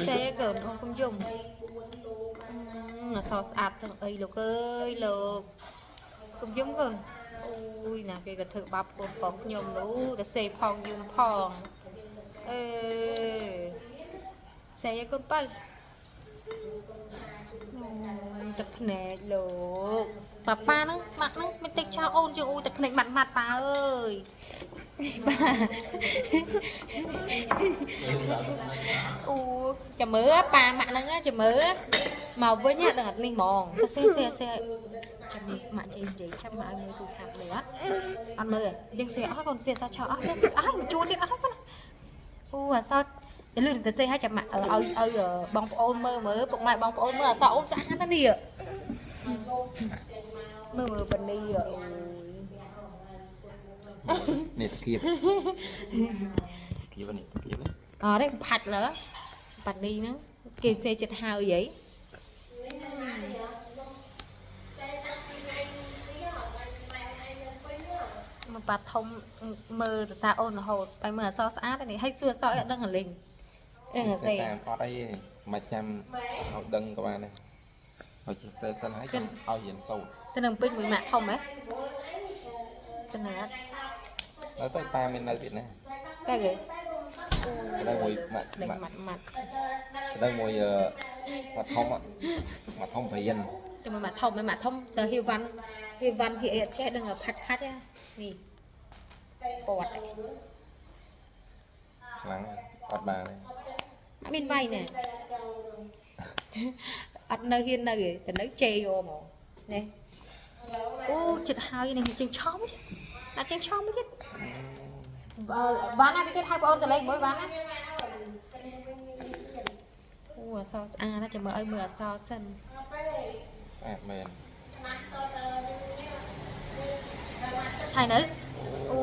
សេកូនអូនកុំយំអសស្អាតសឹងអីលោកអើយលោកកុំយំកូនអូយណាគេក៏ធ្វើបាបកូនប្រុសខ្ញុំនោះតែសេផងយំផងអឺសេកូនបើអូយទឹកភ្នែកលោកប៉ាប៉ាហ្នឹងម៉ាក់ហ្នឹងមិនតិចចោលអូនជាអូយទឹកភ្នែកម៉ាត់ម៉ាត់ប៉ាអើយប៉ា អូចាំមើលប៉ាម៉ាក់ហ្នឹងចាំមើលមកវិញដឹងអត់នេះហ្មងទៅសេសេសេចាំម៉ាក់ជិះនិយាយចាំម៉ាក់ឲ្យមើលទូរស័ព្ទមើលអត់អត់មើលទេយើងសេអស់កូនសេសឆោអស់ទៀតអស់មកជួនទៀតអស់កូនអូអាសតលឿនទៅសេឲ្យចាំម៉ាក់ឲ្យឲ្យបងប្អូនមើលមើលពុកម៉ែបងប្អូនមើលអតអូនស្អាតណាស់នេះមើលមើលប៉នីអូយ នេះធៀបធៀបនេះធៀប អត់ទេផាច់លើប៉ានីហ្នឹងគេសេចិត្តហើយអី មកប៉ាធំមើលសរសើរអូនរហូតបែមើលអសស្អាតនេះហើយសួរអសអត់ដឹងអាលីងអឺ សេ ទេ តាមអត់អីទេមកចាំឲ្យដឹងក៏បានដែរឲ្យចេះសេសិនហើយចាំឲ្យរៀនសូត្រ ទៅនឹងពេញមួយម៉ាក់ធំហ៎ទៅណា នៅទៅប៉ាមាននៅទៀតណា តែគេ នៅមួយម៉ាក់ ដឹង ម៉ាក់ ម៉ាត់ម៉ាត់ នៅមួយម៉ាក់ធំម៉ាក់ធំព្រាន ទៅមួយម៉ាក់ធំម៉ាក់ធំទៅហ៊ីវ៉ាន់ហ៊ីវ៉ាន់ហ៊ីអីអត់ចេះដឹងផាច់ផាច់នេះពត ខ្លាំងអត់បានទេ ម៉ាក់មានវាយណែអត់នៅហ៊ាននៅទេតែនៅជេរយកហ្មងនេះអូចិត្តហើយនេះជើងឆោមដាក់ជើងឆោមទៀតបានណាគេហៅបងអូនទៅលេងមួយបានណា អូអសស្អាតណាស់ចាំមើលឲ្យមើលអសសិន ស្អាតមែន ហើយនៅអូ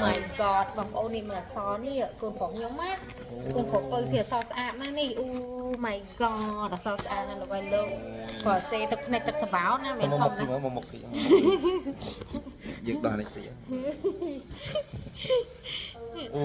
my god បងប្អូននេះមើលអសនេះកូនប្រុសខ្ញុំណាកូនប្រុសពៅស៊ីអសស្អាតណាស់នេះអូ my god អសស្អាតណាស់លោកអើយលោកគាត់សេទឹកភ្នែកទឹកសបោណា សុំ មែនធំ មកមុខទី ណា មើលមកមុខទីយើងដោះនេះតិចអូ